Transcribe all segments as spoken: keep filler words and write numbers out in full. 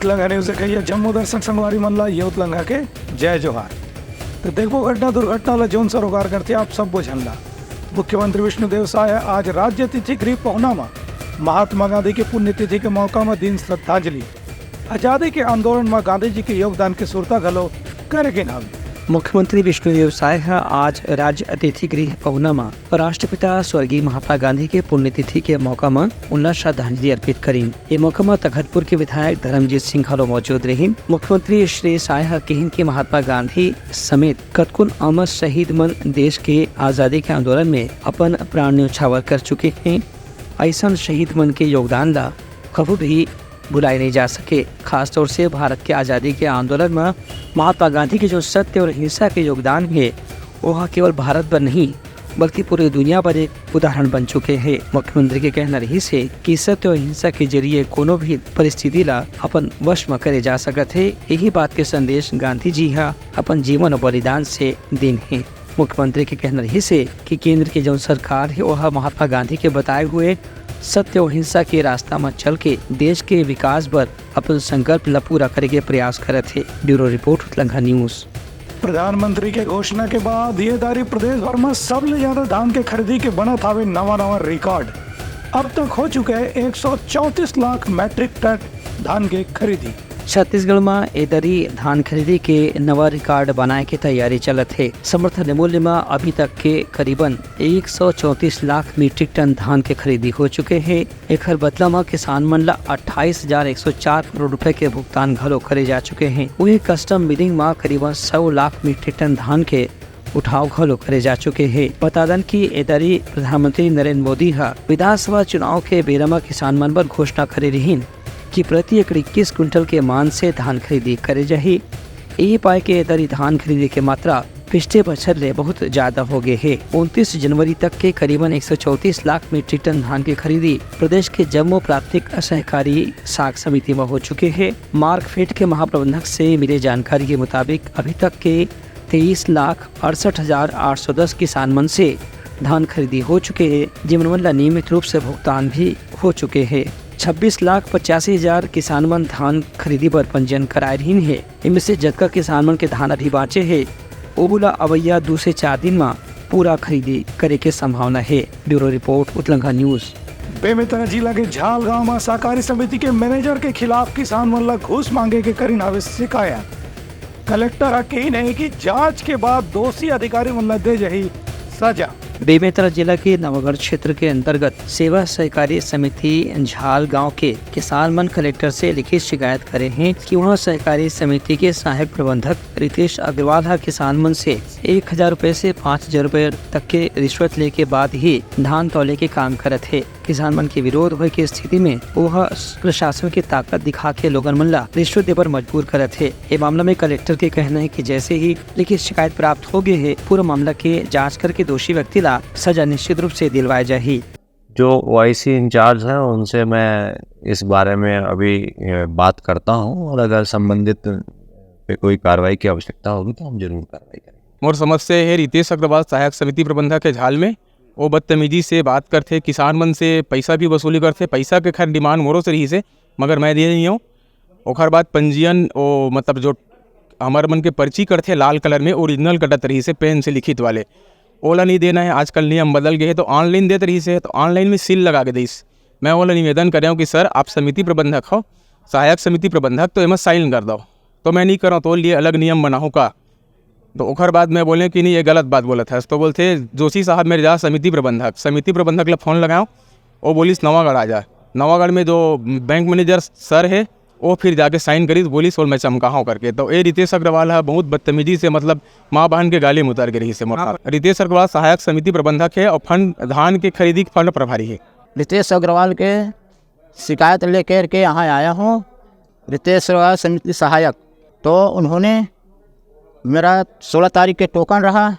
उतलंघा news देखइया जम्मो दर्शक संगवारी मन ला ये उतलंघा के जय जोहार। तो देखबो घटना दुर्घटना ला जौन सरोकार करथे आप सब्बो झन ला। मुख्यमंत्री विष्णुदेव साय ह आज राज्य अतिथि गृह पहुना म महात्मा गांधी के पुण्यतिथि के मौका म दीन श्रद्धांजलि। आजादी के आंदोलन म गांधी जी के योगदान के सुरता घलो करे गिन हवे। मुख्यमंत्री विष्णुदेव साय ह आज राज्य अतिथि गृह पहुना म राष्ट्रपिता स्वर्गीय महात्मा गांधी के पुण्यतिथि के मौका म उनला श्रद्धांजलि अर्पित करिन। ये मौका म तखतपुर के विधायक धर्मजीत सिंह घलो मौजूद रहिन। मुख्यमंत्री श्री साय ह किहिन कि महात्मा गांधी समेत कतकोन अमर शहीद मन देश के आजादी के आंदोलन में अपन प्राण न्यौछावर कर चुके हें। अइसन शहीद मन के योगदान ला कभू भी भुलाए नहीं जा सके। खासतौर से भारत के आजादी के आंदोलन म महात्मा गांधी के जो सत्य और हिंसा के योगदान हे, ओहा केवल भारत बर नहीं, बल्कि पूरे दुनिया बर एक उदाहरण बन चुके हे। मुख्यमंत्री के कहना रहिस हे कि सत्य और हिंसा के जरिए कोनो भी परिस्थिति ला अपन वश म करे जा सकत हे। यही बात के संदेश गांधी जी ह अपन जीवन और बलिदान से दिन हे। मुख्यमंत्री के कहना रहिस हे कि केंद्र के जौन सरकार हे, ओहा महात्मा गांधी के बताए हुए सत्य और हिंसा के रास्ता म चल के देश के विकास बर अपन संकल्प ला पूरा करे के प्रयास करत हे। Bureau report, Utlangha news. प्रधानमंत्री के घोषणा के बाद ये दारी प्रदेश भर म सबले ज्यादा धान के खरीदी के बनत हावे नवा नवा रिकॉर्ड। अब तक हो चुका है एक सौ चौंतीस लाख मीट्रिक टन धान के खरीदी। छत्तीसगढ़ म ए दरी धान खरीदी के नवा रिकॉर्ड बनाए के तैयारी चलत हे। समर्थन मूल्य म अभी तक के करीबन एक सौ चौंतीस लाख मीट्रिक टन धान के खरीदी हो चुके हे। एखर बदला म किसान मन ल अट्ठाईस हजार एक सौ चार करोड़ रुपए के भुगतान घलो करे जा चुके हे। उही कस्टम मिलिंग म करीबन सौ लाख मीट्रिक टन धान के उठाव घलो करे जा चुके हे। बता दन कि ए दरी प्रधानमंत्री नरेंद्र मोदी ह विधानसभा चुनाव के बेरा म किसान मन बर घोषणा करे रिहिन कि प्रति एकड़ इक्कीस क्विंटल के मान से धान खरीदी करे जाही। यही पाए के ए दरी धान खरीदी के मात्रा पिछले बछर ले बहुत ज्यादा हो गए हे। उनतीस जनवरी तक के करीबन एक सौ चौंतीस लाख मीट्रिक टन धान के खरीदी प्रदेश के जम्मो प्राथमिक सहकारी साख समिति म हो चुके हे। मार्कफेड के महाप्रबंधक से मिले जानकारी के मुताबिक अभी तक के तेईस लाख अड़सठ हजार आठ सौ दस किसान मन से धान खरीदी हो चुके हे, जेमन मन ला नियमित रूप से भुगतान भी हो चुके हे। छब्बीस लाख पचासी हजार किसान मन धान खरीदी बर पंजीयन कराए रहिन हे। इनमें से जतका किसान मन के धान अभी बांचे हे, ओहू ला अवइया दू से चार दिन म पूरा खरीदी करे के संभावना हे। Bureau report, Utlangha news. Bemetara जिला के झाल गांव म सहकारी समिति के मैनेजर के खिलाफ किसान मन ला घूस मांगे के करिन हावे शिकायत। कलेक्टर ह कहिन हे कि जांच के बाद दोषी अधिकारी मन ला दे जाही सजा। बेमेतरा जिला के नवागढ़ क्षेत्र के अंतर्गत सेवा सहकारी समिति झाल गांव के किसान मन कलेक्टर से लिखित शिकायत करे हें कि उहाँ सहकारी समिति के सहायक प्रबंधक रितेश अग्रवाल ह किसान मन से एक हजार रुपए से पाँच हजार रुपए तक के रिश्वत लेके बाद ही धान तौले के काम करत हे। किसान मन के विरोध होए के स्थिति में ओह प्रशासन के ताकत दिखा के लोगन मन ला रिश्वत दे बर मजबूर करत हे। ए मामला में कलेक्टर के कहना हे कि जैसे ही लिखित शिकायत प्राप्त हो गए हे, पूरा मामला के जांच करके दोषी व्यक्ति ला सजा निश्चित रूप से दिलवाए जाही। जो वाईसी इंचार्ज हैं, उनसे मैं इस बारे में अभी, अ, बात करता हूँ और अगर संबंधित पे कोई कार्रवाई की आवश्यकता होगी, तो हम जरूर कार्रवाई करेंगे। मोर समस्या हे, रितेश अग्रवाल, सहायक समिति प्रबंधक हे झाल में, वो बदतमीजी से बात करथे किसान मन से, पैसा भी वसूली करथे। पैसा के खैर डिमांड मोरो से रहिस हे, मगर मैं दे नइ हौं। ओखर बाद पंजीयन, ओ मतलब जो हमर मन के पर्ची कटथे लाल कलर में, ओरिजिनल कटत रहिस हे पेन से लिखित वाले, ओला नइ देना हे। आजकल नियम बदल गए हे, तो ऑनलाइन देत रहिस हे, तो ऑनलाइन में सील लगा के देइस। मैं ओला निवेदन करे हौं कि सर, आप समिति प्रबंधक हो, सहायक समिति प्रबंधक, तो एमा साइन कर दो। तो मैं नइ करौं, तो लिए अलग नियम बनाहूँ का? तो ओखर बाद मैं बोलें कि नहीं, ये गलत बात बोलत हस। तो बोलथे, "जोशी साहब मेरे जा समिति प्रबंधक।" समिति प्रबंधक ला फोन लगाएंव, वो बोलिस, "नवागढ़ आ जा।" नवागढ़ में जो बैंक मैनेजर सर हे, वो फिर जाके साइन करिस, बोलिस, "और मैं चमकाहूँ" करके। तो ये रितेश अग्रवाल ह बहुत बदतमीजी से, मतलब, माँ बहन के गाली में उतर के रहिस हे मोर साथ। रितेश अग्रवाल सहायक समिति प्रबंधक हे और फंड, धान के खरीदी के फंड प्रभारी हे। रितेश अग्रवाल के शिकायत लेकर के यहाँ आया हूँ, रितेश सेवा समिति सहायक। तो उन्होंने, मेरा सोलह तारीख के टोकन रहा,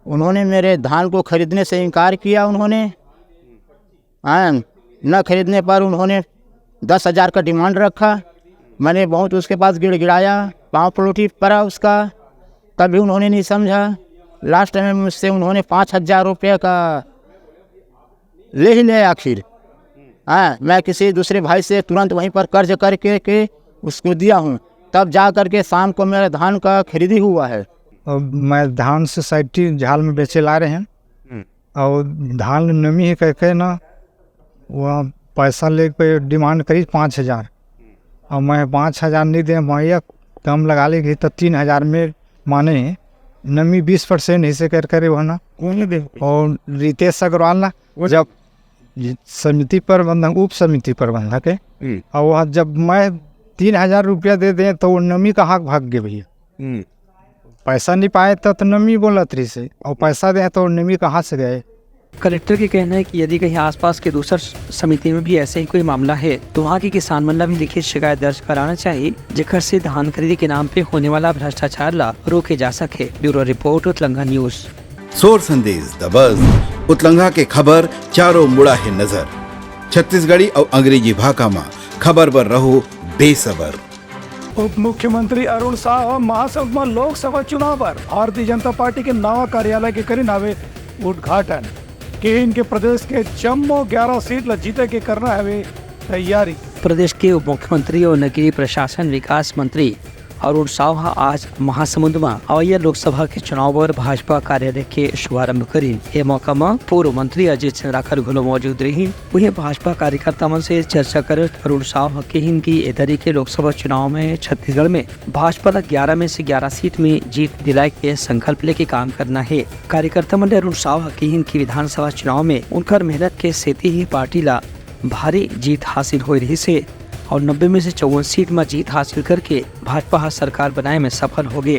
उन्होंने मेरे धान को खरीदने से इनकार किया। उन्होंने, हाँ, न खरीदने पर उन्होंने दस हज़ार का डिमांड रखा। मैंने बहुत उसके पास गिड़गिड़ाया, पाँव पलोटी पड़ा उसका, तब भी उन्होंने नहीं समझा। लास्ट में मुझसे उन्होंने पाँच हज़ार रुपये का ले ही ले आखिर। हाँ, मैं किसी दूसरे भाई से तुरंत वहीं पर कर्ज करके के उसको दिया हूँ, तब जा करके शाम को मेरा धान का खरीदी हुआ है। और मैं धान सोसाइटी झाल में बेचे ला रहे हैं। हम्म। और धान नमी है कह के ना, वह पैसा लेके डिमांड करी पाँच हजार। और मैं पाँच हजार नहीं दे भैया, कम लगा लेगी तो तीन हजार में माने, नमी बीस परसेंट हिस्से कर करे वह ना। कौन दे? और रितेश अग्रवाल ना, वो जब समिति प्रबंधक, उप समिति प्रबंधक है, हम्म। और वह जब मैं तीन हजार रुपया दे दें तो वो नमी का हक भाग गए भैया। हम्म। पैसा नहीं पाए तो, तो नमी बोलत रही से, और पैसा दे तो नमी कहाँ से गए? कलेक्टर के कहना है कि यदि कहीं आसपास के दूसर समिति में भी ऐसे ही कोई मामला है, तो वहाँ के किसान मन ला भी लिखित शिकायत दर्ज कराना चाहिए, जेकर से धान खरीदी के नाम पे होने वाला भ्रष्टाचार ला रोके जा सके। Bureau report, Utlanga news. सोर संदेश दबस, उतलंगा के खबर चारों मुड़ा है नजर। छत्तीसगढ़ी और अंग्रेजी भाखा मा खबर बर रहो बेसबर। उप मुख्यमंत्री अरुण साव ह महासमुंद म लोकसभा चुनाव बर भारतीय जनता पार्टी के नवा कार्यालय के करिन हावे उद्घाटन। किहिन के प्रदेश के जम्मो ग्यारह सीट ल जीते के करना हवे तैयारी। प्रदेश के उप मुख्यमंत्री और नगरीय प्रशासन विकास मंत्री अरुण साव ह आज महासमुंद म अवइया लोकसभा के चुनाव बर भाजपा कार्यालय के शुभारंभ करिन। ए मौका म पूर्व मंत्री अजय चंद्राकर घलो मौजूद रहिन। उहें, भाजपा कार्यकर्ता मन से चर्चा करत अरुण साव ह किहिन कि ए दरी के लोकसभा चुनाव में छत्तीसगढ़ में भाजपा ल ग्यारह में से ग्यारह सीट में जीत दिलाए के संकल्प लेके काम करना हे। कार्यकर्ता मन ले अरुण साव ह किहिन कि विधानसभा चुनाव में उनकर मेहनत के सेती ही पार्टी ला भारी जीत हासिल होए रहिस हे और नब्बे में से चौवन सीट म जीत हासिल करके भाजपा ह सरकार बनाए में सफल होगे।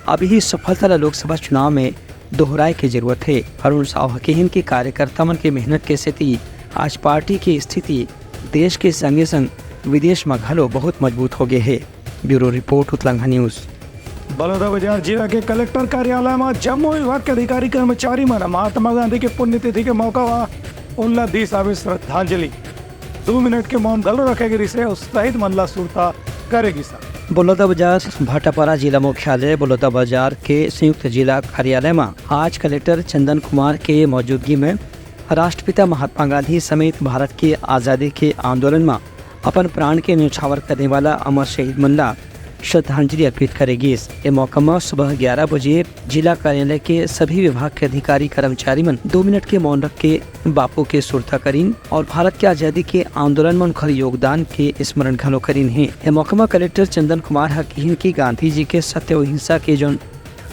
अब इही सफलता ला लोकसभा चुनाव में दोहराए के जरूरत हे। अरुण साव ह किहिन कि कार्यकर्ता मन के मेहनत के सेती आज पार्टी के स्थिति देश के संगे संग विदेश म घलो बहुत मजबूत होगे हे। Bureau report, Utlanga news. Balodabazar जिला के कलेक्टर कार्यालय म जम्मो विभाग के अधिकारी कर्मचारी मन महात्मा गांधी के पुण्यतिथि के मौका म उनला दीस हावे श्रद्धांजलि। दू मिनट के मौन घलो रखे गे रिहिसे अउ शहीद मन ला सुरता करे गिस। बलौदाबाजार भाटापारा जिला मुख्यालय बलौदाबाजार के संयुक्त जिला कार्यालय म आज कलेक्टर चंदन कुमार के मौजूदगी में राष्ट्रपिता महात्मा गांधी समेत भारत के आजादी के आंदोलन म अपन प्राण के न्यौछावर करने वाला अमर शहीद मन ला श्रद्धांजलि अर्पित करे गिस। ए मौका म सुबह ग्यारह बजे जिला कार्यालय के सभी विभाग के अधिकारी कर्मचारी मन दो मिनट के मौन रख के बापू के सुरता करिन और भारत के आजादी के आंदोलन म उनकर योगदान के स्मरण घलो करिन हे। ए मौका म कलेक्टर चंदन कुमार ह किहिन कि गांधी जी के सत्य अउ अहिंसा के जौन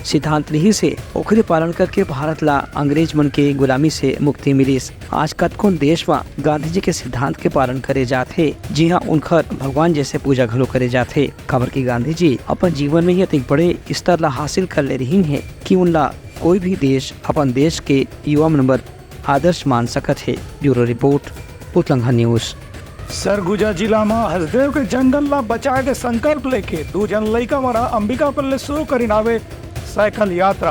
सिद्धांत रिहिस हे, ओखरे पालन करके भारत ला अंग्रेज मन के गुलामी से मुक्ति मिलिस। आज कतकोन देश म गांधी जी के सिद्धांत के पालन करे जात हे, जिहां उनकर भगवान जैसे पूजा घलो करे जात हे, काबर कि गांधी जी अपन जीवन में ही अतिक बड़े स्तर ला हासिल कर ले रहिन हे कि उनला कोई भी देश अपन देश के युवा मन बर आदर्श मान सकत हे। Bureau report, Utlangha news. Surguja जिला म हसदेव के जंगल ला बचाए के संकल्प लेके दू झन लइका मन ह अंबिकापुर ले शुरू करिन हावे साइकिल यात्रा।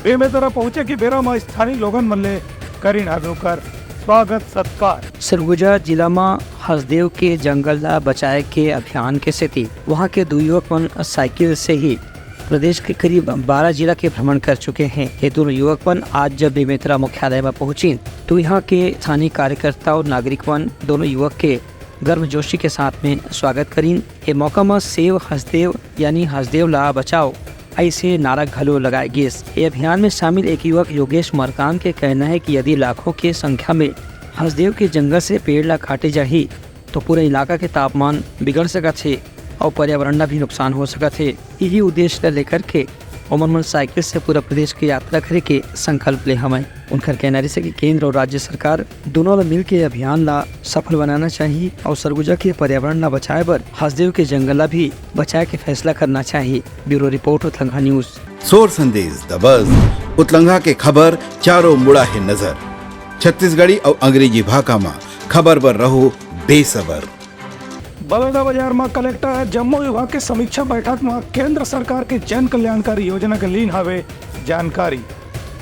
बेमेतरा पहुंचे के बेरा म स्थानीय लोगन मन ले करिन हावे ओकर स्वागत सत्कार। सरगुजा जिला म हसदेव के जंगल ला बचाए के अभियान के सेती वहां के दू युवक मन साइकिल से ही प्रदेश के करीब बारह जिला के भ्रमण कर चुके हैं। ये दोनों युवक मन आज जब बेमेतरा मुख्यालय में पहुंचिन, तो यहाँ के स्थानीय कार्यकर्ता और नागरिक मन दोनों युवक के गर्मजोशी के साथ में स्वागत करिन। ये मौका म सेव हसदेव यानी हसदेव ला बचाओ ऐसे नारा घलो लगाए गिस। ये अभियान में शामिल एक युवक योगेश मरकाम के कहना है कि यदि लाखों के संख्या में हसदेव के जंगल से पेड़ ला काटे जाही, तो पूरा इलाका के तापमान बिगड़ सकत हे और पर्यावरण ला भी नुकसान हो सकत हे। इही उद्देश्य ला लेकर के ओमन मन साइकिल से पूरा प्रदेश के यात्रा करे के संकल्प ले हवय। उनकर कहना रिहिसे कि केंद्र और राज्य सरकार दोनों ला मिल के अभियान ला सफल बनाना चाहिए और सरगुजा के पर्यावरण ला बचाए बर हसदेव के जंगल ला भी बचाए के फैसला करना चाहिए। Bureau report, Utlangha news. सोर संदेश दबस, उतलंघा के खबर चारों मुड़ा हे नजर। छत्तीसगढ़ी और अंग्रेजी भाखा मा खबर बर रहो बेसबर। बलौदाबाजार म कलेक्टर ह जम्मो विभाग के समीक्षा बैठक म केंद्र सरकार के जन कल्याणकारी योजना के लीन हवे जानकारी।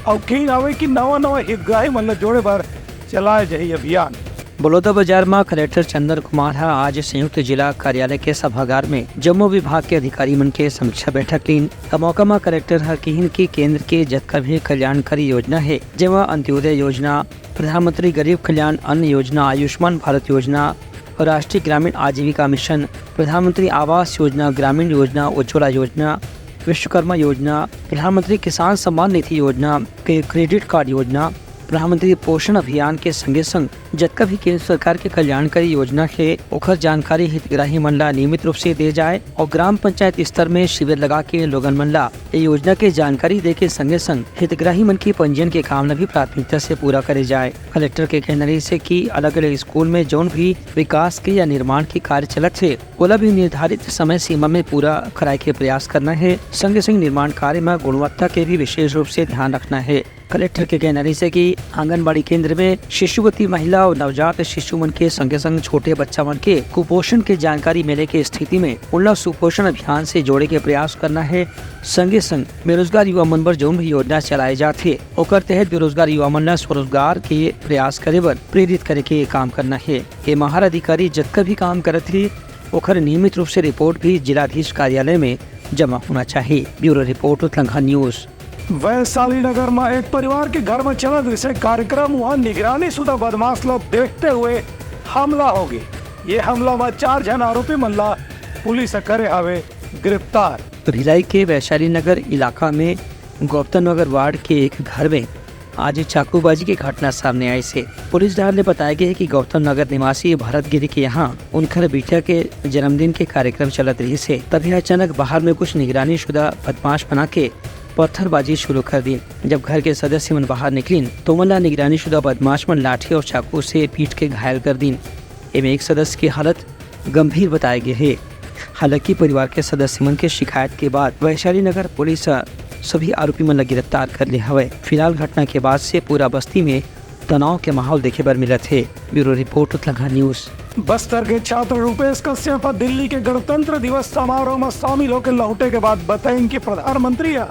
अउ कहिन हवे कि नवा-नवा हितग्राही मन ल जोड़े बर चलाए जाही अभियान। बलौदाबाजार म कलेक्टर चंदन कुमार ह आज संयुक्त जिला कार्यालय के सभागार में जम्मो विभाग के अधिकारी मन के समीक्षा बैठक लीन। ए मौका म कलेक्टर ह किहिन कि केंद्र के जतका भी कल्याणकारी योजना हे, जेमा अंत्योदय योजना, प्रधानमंत्री गरीब कल्याण अन्न योजना, आयुष्मान भारत योजना, राष्ट्रीय ग्रामीण आजीविका मिशन, प्रधानमंत्री आवास योजना, ग्रामीण योजना, उज्ज्वला योजना, विश्वकर्मा योजना, प्रधानमंत्री किसान सम्मान निधि योजना, के क्रेडिट कार्ड योजना, प्रधानमंत्री पोषण अभियान के संगे संग जतका भी केंद्र सरकार के कल्याणकारी योजना हे, ओखर जानकारी हितग्राही मन ला नियमित रूप से दे जाए और ग्राम पंचायत स्तर में शिविर लगा के लोगन मन ला ये योजना के जानकारी दे के संगे संग हितग्राही मन के पंजीयन के काम ला भी प्राथमिकता से पूरा करे जाए। कलेक्टर के कहना रहिस हे कि अलग-अलग स्कूल में जौन भी विकास के या निर्माण के कार्य चलत हे, ओला भी निर्धारित समय सीमा में पूरा कराए के प्रयास करना हे। संगे संग निर्माण कार्य में गुणवत्ता के भी विशेष रूप से ध्यान रखना हे। कलेक्टर के कहना रहिस हे कि आंगनबाड़ी केंद्र में शिशुवती महिला और नवजात शिशु मन के संगे संग छोटे बच्चा मन के कुपोषण के जानकारी मिले के स्थिति में उनला सुपोषण अभियान से जोड़े के प्रयास करना हे। संगे संग बेरोजगार युवा मन बर जौन भी योजना चलाए जात हे, ओकर तहत बेरोजगार युवा मन ला स्वरोजगार के प्रयास करे बर प्रेरित करे के काम करना हे। ये माहर अधिकारी जतका भी काम करत हे, ओकर नियमित रूप से रिपोर्ट भी जिलाधीश कार्यालय में जमा होना चाहिए। Bureau report, Utlangha news. Vaishali Nagar में एक परिवार के घर में चलत रिहिस हे कार्यक्रम, वहां निगरानी शुदा बदमाश लोग देखते हुए हमला हो गए। ये हमला में चार झन आरोपी मन ला पुलिस ह करे हवे गिरफ्तार। भिलाई के वैशाली नगर इलाका में गौतम नगर वार्ड के एक घर में आज चाकूबाजी के घटना सामने आइस हे। पुलिस डहार ले बताया गया है कि गौतम नगर निवासी भरत गिरी के यहाँ उनकर बिटिया के जन्मदिन के कार्यक्रम चलत रहिस हे, तभी अचानक बाहर में कुछ निगरानी शुदा बदमाश बना के पत्थरबाजी शुरू कर दी। जब घर के सदस्य मन बाहर निकलिन, तो मन ला निगरानी शुदा बदमाश मन लाठी और चाकू से पीट के घायल कर दीन। एमे एक सदस्य की हालत गंभीर बताए गए हे। हालांकि परिवार के सदस्य मन के शिकायत के बाद वैशाली नगर पुलिस ह सभी आरोपी मन ला गिरफ्तार कर ले हवय। फिलहाल घटना के बाद से पूरा बस्ती में तनाव के माहौल देखे बर मिलत हे। Bureau report, Utlangha news. Bastar के छात्र रूपेश कश्यप ह दिल्ली के गणतंत्र दिवस समारोह में शामिल होकर लौटे के बाद बताइन कि प्रधानमंत्री ह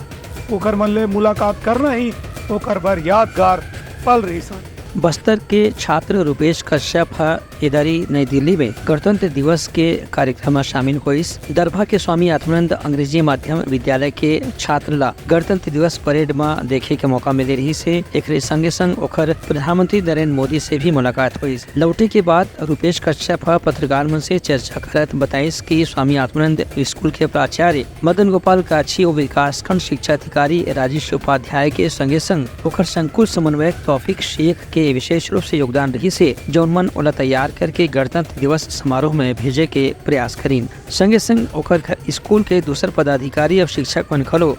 ओकर मन ले मुलाकात करना ही ओकर बर यादगार पल रहिस हे। बस्तर के छात्र रूपेश कश्यप ह एदारी नई दिल्ली में गणतंत्र दिवस के कार्यक्रम में शामिल होइस। दरभा के स्वामी आत्मानंद अंग्रेजी माध्यम विद्यालय के छात्र ला गणतंत्र दिवस परेड में देखे के मौका मिले रहिस हे। एकरे संगे संग ओकर प्रधानमंत्री नरेंद्र मोदी से भी मुलाकात होइस। लौटे के बाद रूपेश कश्यप ह पत्रकार मन से चर्चा करत बताइस कि स्वामी आत्मानंद स्कूल के प्राचार्य मदन गोपाल काछी और विकासखंड शिक्षा अधिकारी राजेश उपाध्याय के संगे संग ओकर संकुल समन्वयक तौफिक शेख के विशेष रूप से योगदान रहिस हे, जौन मन ओला तैयार करके गणतंत्र दिवस समारोह में भेजे के प्रयास करिन। संगे संग ओकर घर स्कूल के दूसर पदाधिकारी और शिक्षक मन घलो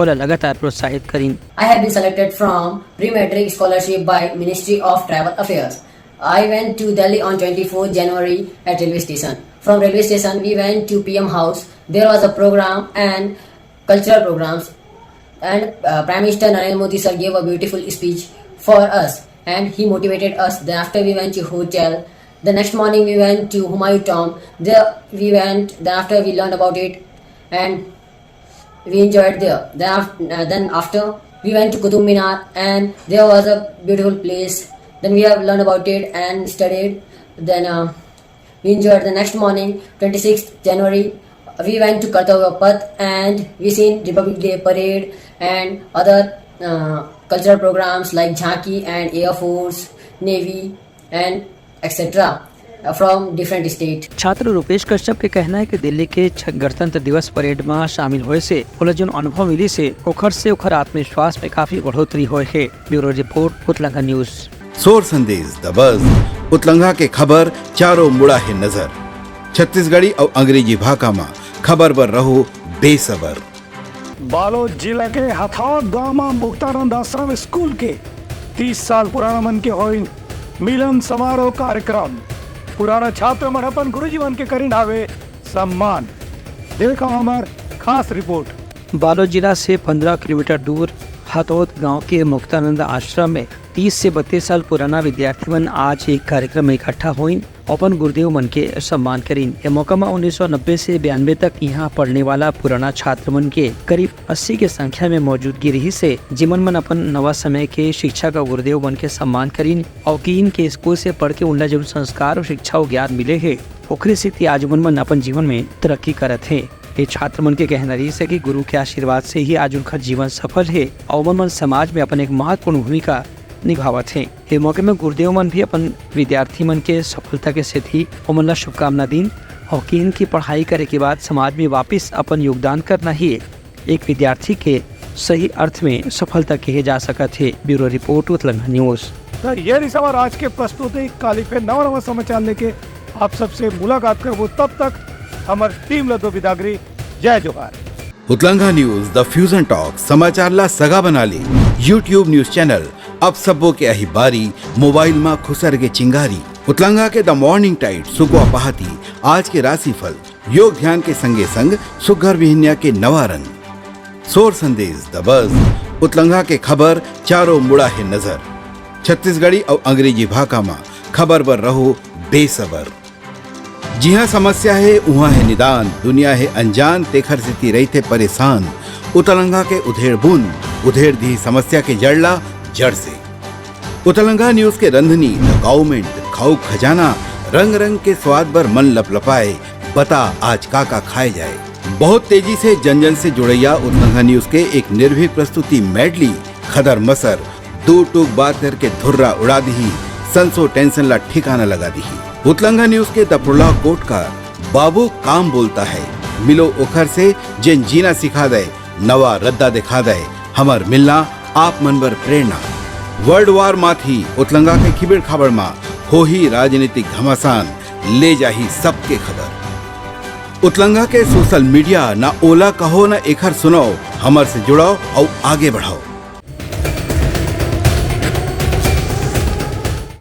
ओला लगातार प्रोत्साहित करिन। I have been selected from pre-matric scholarship by Ministry of Tribal Affairs. I went to Delhi on twenty-fourth January at railway station. From railway station, we went to P M House. There was a program and cultural programs, and uh, Prime Minister Narendra Modi sir gave a beautiful speech for us, and he motivated us. Then after we went to hotel. The next morning we went to Humayun Tomb. There we went. Then after we learned about it, and we enjoyed there. Then after, uh, then after we went to Qutub Minar, and there was a beautiful place. Then we have learned about it and studied. Then uh, we enjoyed. The next morning, twenty-sixth January, we went to Kartavya Path and we seen Republic Day parade and other uh, cultural programs like Jhanki and Air Force, Navy and et cetera from different state. छात्र रूपेश कश्यप के कहना है कि दिल्ली के छ-, गणतंत्र दिवस parade में शामिल होए से ओला जोन अनुभव मिलिस हे, ओखर से ओखर आत्मविश्वास में काफी बढ़ोतरी होए हे। Bureau report, Utlangha news. सोर संदेश दबस, उतलंघा के खबर चारों मुड़ा हे नजर। छत्तीसगढ़ी अउ अंग्रेजी भाखा म खबर बर रहो बेसबर। बालोद जिला के हथौद गांव म मुक्तानंद आश्रम स्कूल के तीस साल पुराना मन के होइन मिलन समारोह कार्यक्रम। पुराना छात्र मन अपन गुरुजी मन के करिन हावे सम्मान। देखो हमर खास रिपोर्ट। बालोद जिला से पन्द्रह किलोमीटर दूर हथौद गांव के मुक्तानंद आश्रम में तीस से बत्तीस साल पुराना विद्यार्थी मन आज एक कार्यक्रम में इकट्ठा होइन। अपन गुरुदेव मन के सम्मान करिन। ए मौका म उन्नीस सौ नब्बे से बयानबे तक इहाँ पढ़ने वाला पुराना छात्र मन के करीब अस्सी के संख्या में मौजूदगी रहिस हे, जिमन मन अपन नवा समय के शिक्षा का गुरुदेव मन के सम्मान करिन अउ कीन के स्कूल से पढ़ के उनला जरूर संस्कार अउ शिक्षा अउ ज्ञान मिले हे, ओकरे सेती आज उमन मन अपन जीवन में तरक्की करत हे। ये छात्र मन के कहना रहिस हे कि गुरु के आशीर्वाद से ही आज उनका जीवन सफल हे अउ उमन मन समाज में अपन एक महत्वपूर्ण भूमिका निभावत हे। ए मौके में गुरुदेव मन भी अपन विद्यार्थी मन के सफलता के सेती ओमन ला शुभकामना दीन अउ किहिन कि पढ़ाई करे के बाद समाज में वापिस अपन योगदान करना ही एक विद्यार्थी के सही अर्थ में सफलता कहे जा सकत हे। Bureau report, Utlanga news. त ये रहिस हमर आज के प्रस्तुति। काली फिर नवा नवा समाचार लेके आप सबसे मुलाकात करबो, तब तक हमर टीम ला दो बिदागरी। जय जोहार। उतलंगा न्यूज, द फ्यूजन टॉक, समाचार ला सगा बना ले। YouTube न्यूज चैनल, अब सबो के अही बारी, मोबाइल मा खुसर के चिंगारी। उतलंगा के द मॉर्निंग टाइड, सुकवा पहाती, आज के राशिफल, योग ध्यान के संगे संग सुग्घर बिहनिया के नवा रंग। सोर संदेश, द बज, उतलंगा के खबर, चारों मुड़ा हे नजर। छत्तीसगढ़ी अउ अंग्रेजी भाखा मा खबर बर रहो बेसबर। जिहाँ समस्या हे, उहाँ हे निदान, दुनिया हे अनजान, तेखर सेती रहिथे परेशान। उतलंगा के उधेड़ बुन, उधेड़ दिही समस्या के जड़ ला जड़ से। उतलंगा न्यूज के रंधनी, द गवर्नमेंट, खाऊ खजाना, रंग रंग के स्वाद बर मन लपलपाए, बता आज का का खाए जाए। बहुत तेजी से जन जन से जुड़ैया उतलंगा न्यूज के एक निर्भीक प्रस्तुति मेडली, खदर मसर, दू टूक बात करके धुर्रा उड़ा दिही, संसो टेंशन ला ठिकाना लगा दिही। उतलंगा न्यूज के द प्रोलॉग कोटकार, बाबू काम बोलता है, मिलो ओखर से जेन जीना सिखा दे, नवा रद्दा दिखा दे, हमर मिलना आप मन बर प्रेरणा। वर्ल्ड वार माथी उतलंगा के खिबेड़ खाबड़ मा होही राजनीतिक घमासान, ले जाही सबके खबर। उतलंगा के सोशल मीडिया, ना ओला कहो ना एखर सुनाओ, हमर से जुड़ाओ अउ आगे बढ़ाओ।